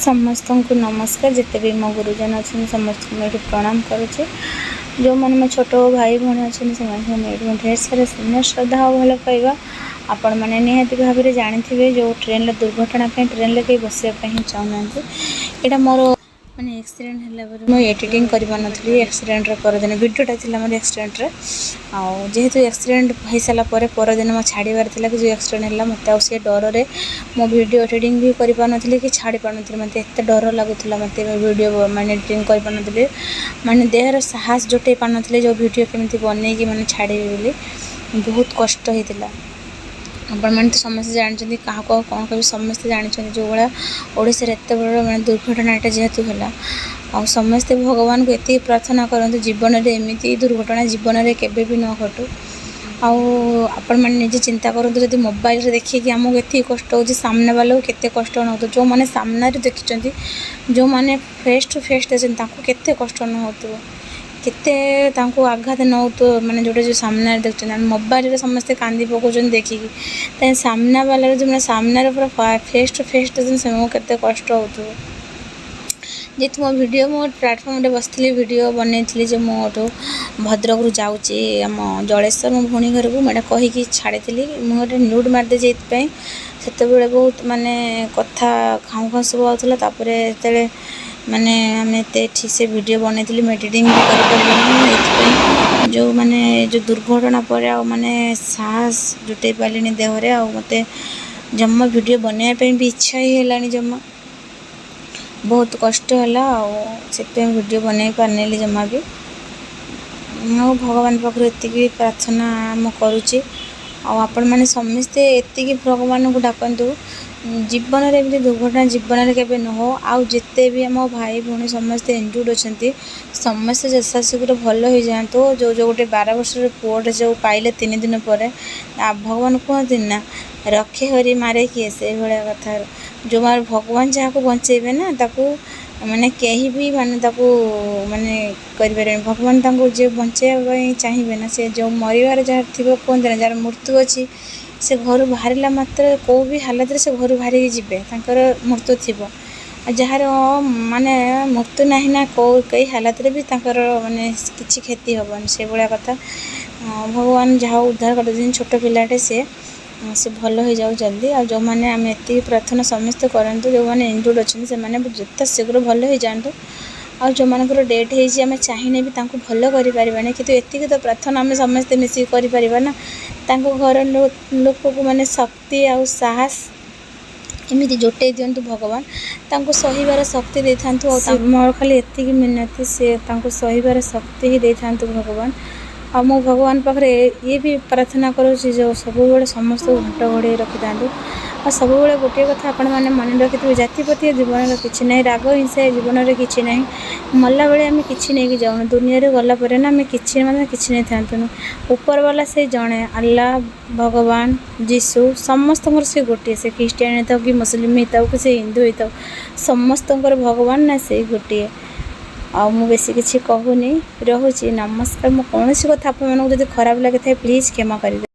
ସମସ୍ତଙ୍କୁ ନମସ୍କାର। ଯେତେ ବି ମୋ ଗୁରୁଜନ ଅଛନ୍ତି, ସମସ୍ତଙ୍କୁ ମୁଁ ଏଇଠି ପ୍ରଣାମ କରୁଛି। ଯେଉଁମାନେ ମୋ ଛୋଟ ଭାଇ ଭଉଣୀ ଅଛନ୍ତି, ସେମାନଙ୍କୁ ମୁଁ ଏଇଠି ଢେର ସାରା ସ୍ନେହ, ଶ୍ରଦ୍ଧା ଆଉ ଭଲ ପାଇବା। ଆପଣମାନେ ନିହାତି ଭାବରେ ଜାଣିଥିବେ, ଯେଉଁ ଟ୍ରେନ୍ର ଦୁର୍ଘଟଣା ପାଇଁ ଟ୍ରେନ୍ରେ କେହି ବସିବା ପାଇଁ ହିଁ ଚାହୁଁନାହାନ୍ତି। ଏଇଟା ମୋର ମାନେ ଆକ୍ସିଡେଣ୍ଟ ହେଲା ପରେ ମୁଁ ଏଡ଼ିଟିଂ କରିପାରୁନଥିଲି। ଆକ୍ସିଡେଣ୍ଟର ପରଦିନ ଭିଡ଼ିଓଟା ଥିଲା ମୋର ଆକ୍ସିଡେଣ୍ଟରେ। ଆଉ ଯେହେତୁ ଆକ୍ସିଡେଣ୍ଟ ହେଇସାରିଲା ପରେ ପରଦିନ ମୋ ଛାଡ଼ିବାର ଥିଲା କି ଯେଉଁ ଆକ୍ସିଡେଣ୍ଟ ହେଲା, ମୋତେ ଆଉ ସେ ଡରରେ ମୁଁ ଭିଡ଼ିଓ ଏଡ଼ିଟିଂ ବି କରିପାରୁନଥିଲି କି ଛାଡ଼ି ପାରୁନଥିଲି। ମୋତେ ଏତେ ଡର ଲାଗୁଥିଲା, ମୋତେ ଭିଡ଼ିଓ ମାନେ ଏଡ଼ିଟିଂ କରିପାରୁନଥିଲି, ମାନେ ଦେହର ସାହସ ଜୁଟେଇ ପାରୁନଥିଲି ଯେଉଁ ଭିଡ଼ିଓ କେମିତି ବନେଇକି ମାନେ ଛାଡ଼ିବି ବୋଲି। ବହୁତ କଷ୍ଟ ହେଇଥିଲା। ଆପଣମାନେ ତ ସମସ୍ତେ ଜାଣିଛନ୍ତି, କାହାକୁ ଆଉ କ'ଣ କହିବି? ସମସ୍ତେ ଜାଣିଛନ୍ତି ଯେଉଁ ଭଳିଆ ଓଡ଼ିଶାରେ ଏତେ ବଡ଼ ମାନେ ଦୁର୍ଘଟଣାଟା ଯେହେତୁ ହେଲା। ଆଉ ସମସ୍ତେ ଭଗବାନଙ୍କୁ ଏତିକି ପ୍ରାର୍ଥନା କରନ୍ତୁ, ଜୀବନରେ ଏମିତି ଦୁର୍ଘଟଣା ଜୀବନରେ କେବେ ବି ନ ଘଟୁ। ଆଉ ଆପଣମାନେ ନିଜେ ଚିନ୍ତା କରନ୍ତୁ, ଯଦି ମୋବାଇଲରେ ଦେଖିକି ଆମକୁ ଏତିକି କଷ୍ଟ ହେଉଛି, ସାମ୍ନା ବାଲାକୁ କେତେ କଷ୍ଟ ନ ହେଉଥିବ? ଯେଉଁମାନେ ସାମ୍ନାରେ ଦେଖିଛନ୍ତି, ଯେଉଁମାନେ ଫେସ୍ ଟୁ ଫେସ୍ ଦେଖିଛନ୍ତି, ତାଙ୍କୁ କେତେ କଷ୍ଟ ନ ହେଉଥିବ, କେତେ ତାଙ୍କୁ ଆଘାତ ନ ହେଉଥିବ? ମାନେ ଯେଉଁଟା ଯେଉଁ ସାମ୍ନାରେ ଦେଖୁଛନ୍ତି, ଆମେ ମୋବାଇଲରେ ସମସ୍ତେ କାନ୍ଦି ପକାଉଛନ୍ତି ଦେଖିକି, ତ ସାମ୍ନା ବାଲାର, ଯେଉଁମାନେ ସାମ୍ନାରେ ପୁରା ଫେସ୍ ଟୁ ଫେସ୍ ଦେଖୁଛନ୍ତି, ସେମାନଙ୍କୁ କେତେ କଷ୍ଟ ହେଉଥିବ? ଯେହେତୁ ମୋ ଭିଡ଼ିଓ, ମୁଁ ପ୍ଲାଟଫର୍ମରେ ବସିଥିଲି, ଭିଡ଼ିଓ ବନେଇଥିଲି ଯେ ମୁଁ ଏଠୁ ଭଦ୍ରକରୁ ଯାଉଛି ଆମ ଜଳେଶ୍ୱର ମୋ ଭଉଣୀ ଘରକୁ, ମୁଁ ଏଇଟା କହିକି ଛାଡ଼ିଥିଲି। ମୁଁ ଗୋଟେ ମ୍ୟୁଟ୍ ମାରିଦେଇଛି ଏଇଥିପାଇଁ, ସେତେବେଳେ ବହୁତ ମାନେ କଥା ଖାଉଁ ଖାଉଁ ସବୁ ଆଉଥିଲା। ତାପରେ ଯେତେବେଳେ ମାନେ ଆମେ ଏତେ ଠିକ୍ ସେ ଭିଡ଼ିଓ ବନେଇଥିଲି, ମୁଁ ଏଡ଼ିଟିଂ ବି କରିପାରିଲିନି ଏଇଥିପାଇଁ, ଯେଉଁ ମାନେ ଯେଉଁ ଦୁର୍ଘଟଣା ପରେ ଆଉ ମାନେ ସାହସ ଜୁଟେଇ ପାରିଲିନି ଦେହରେ। ଆଉ ମୋତେ ଜମା ଭିଡ଼ିଓ ବନେଇବା ପାଇଁ ବି ଇଚ୍ଛା ହିଁ ହେଲାନି ଜମା। ବହୁତ କଷ୍ଟ ହେଲା ଆଉ ସେଥିପାଇଁ ଭିଡ଼ିଓ ବନେଇ ପାରିନେଲି ଜମା ବି। ଆଉ ଭଗବାନ ପାଖରୁ ଏତିକି ପ୍ରାର୍ଥନା ମୁଁ କରୁଛି। ଆଉ ଆପଣମାନେ ସମସ୍ତେ ଏତିକି ଭଗବାନଙ୍କୁ ଡାକନ୍ତୁ, ଜୀବନରେ ଏମିତି ଦୁର୍ଘଟଣା ଜୀବନରେ କେବେ ନ ହଉ। ଆଉ ଯେତେ ବି ଆମ ଭାଇ ଭଉଣୀ ସମସ୍ତେ ଇଞ୍ଜୁର୍ଡ଼ ଅଛନ୍ତି, ସମସ୍ତେ ଯଥାଶୀଘ୍ର ଭଲ ହେଇଯାଆନ୍ତୁ। ଯେଉଁ ଯେଉଁ ଗୋଟେ 12 ବର୍ଷର ପୁଅଟେ ଯେଉଁ ପାଇଲେ 3 ଦିନ ପରେ, ଭଗବାନ କୁହନ୍ତିନି ନା, "ରଖେ ହରି ମାରେ କିଏ", ସେଇଭଳିଆ କଥା। ଯେଉଁମାନେ ଭଗବାନ ଯାହାକୁ ବଞ୍ଚେଇବେ ନା, ତାକୁ ମାନେ କେହି ବି ମାନେ ତାକୁ ମାନେ କରିପାରିବେନି। ଭଗବାନ ତାଙ୍କୁ ଯିଏ ବଞ୍ଚେଇବା ପାଇଁ ଚାହିଁବେ ନା, ସେ ଯେଉଁ ମରିବାର ଯାହାର ଥିବ, କୁହନ୍ତି ନା, ଯାହାର ମୃତ୍ୟୁ ଅଛି, ସେ ଘରୁ ବାହାରିଲା ମାତ୍ରେ କେଉଁ ବି ହାଲତରେ ସେ ଘରୁ ବାହାରିକି ଯିବେ, ତାଙ୍କର ମୃତ୍ୟୁ ଥିବ। ଆଉ ଯାହାର ମାନେ ମୃତ୍ୟୁ ନାହିଁ ନା, କେଉଁ କେହି ହାଲତରେ ବି ତାଙ୍କର ମାନେ କିଛି କ୍ଷତି ହେବନି। ସେଇଭଳିଆ କଥା। ଭଗବାନ ଯାହା ଉଦ୍ଧାର କରିଦେଇଛନ୍ତି, ଛୋଟ ପିଲାଟେ ସିଏ, ସେ ଭଲ ହେଇଯାଉ ଜଲ୍ଦି। ଆଉ ଯେଉଁମାନେ, ଆମେ ଏତିକି ପ୍ରାର୍ଥନା ସମସ୍ତେ କରନ୍ତୁ, ଯେଉଁମାନେ ଇଞ୍ଜୁର୍ଡ଼ ଅଛନ୍ତି, ସେମାନେ ଯେତେ ଶୀଘ୍ର ଭଲ ହେଇଯାଆନ୍ତୁ। ଆଉ ଯେଉଁମାନଙ୍କର ଡେଥ୍ ହେଇଛି, ଆମେ ଚାହିଁଲେ ବି ତାଙ୍କୁ ଭଲ କରିପାରିବାନି, କିନ୍ତୁ ଏତିକି ତ ପ୍ରାର୍ଥନା ଆମେ ସମସ୍ତେ ମିଶିକି କରିପାରିବା ନା, ତାଙ୍କ ଘର ଲୋକକୁ ମାନେ ଶକ୍ତି ଆଉ ସାହସ ଏମିତି ଜୁଟେଇ ଦିଅନ୍ତୁ ଭଗବାନ, ତାଙ୍କୁ ସହିବାର ଶକ୍ତି ଦେଇଥାନ୍ତୁ। ଆଉ ମୋର ଖାଲି ଏତିକି ମିନତି, ସେ ତାଙ୍କୁ ସହିବାର ଶକ୍ତି ହିଁ ଦେଇଥାନ୍ତୁ ଭଗବାନ। ଆଉ ମୁଁ ଭଗବାନ ପାଖରେ ଇଏ ବି ପ୍ରାର୍ଥନା କରୁଛି, ଯେଉଁ ସବୁବେଳେ ସମସ୍ତଙ୍କୁ ଘଣ୍ଟ ଘୋଡ଼େଇ ରଖିଥାନ୍ତୁ। ଆଉ ସବୁବେଳେ ଗୋଟିଏ କଥା ଆପଣମାନେ ମନେ ରଖିଥିବେ, ଜାତିପାତି ଜୀବନରେ କିଛି ନାହିଁ, ରାଗ ହିଂସା ଏ ଜୀବନରେ କିଛି ନାହିଁ। ମଲାବେଳେ ଆମେ କିଛି ନେଇକି ଯାଉନୁ ଦୁନିଆରେ। ଗଲା ପରେ ନା ଆମେ କିଛି ମାନେ କିଛି ନେଇଥାନ୍ତୁନି। ଉପରବାଲା ସେ ଜଣେ, ଆଲ୍ଲାହ, ଭଗବାନ, ଯୀଶୁ, ସମସ୍ତଙ୍କର ସେ ଗୋଟିଏ। ସେ ଖ୍ରୀଷ୍ଟିଆନ ହେଇଥାଉ କି ମୁସଲିମ ହେଇଥାଉ କି ସେ ହିନ୍ଦୁ ହେଇଥାଉ, ସମସ୍ତଙ୍କର ଭଗବାନ ନା ସେଇ ଗୋଟିଏ। ଆଉ ମୁଁ ବେଶୀ କିଛି କହୁନି, ରହୁଛି, ନମସ୍କାର। ମୁଁ କୌଣସି କଥା ଆପଣମାନଙ୍କୁ ଯଦି ଖରାପ ଲାଗିଥାଏ, ପ୍ଲିଜ୍ କ୍ଷମା କରିବେ।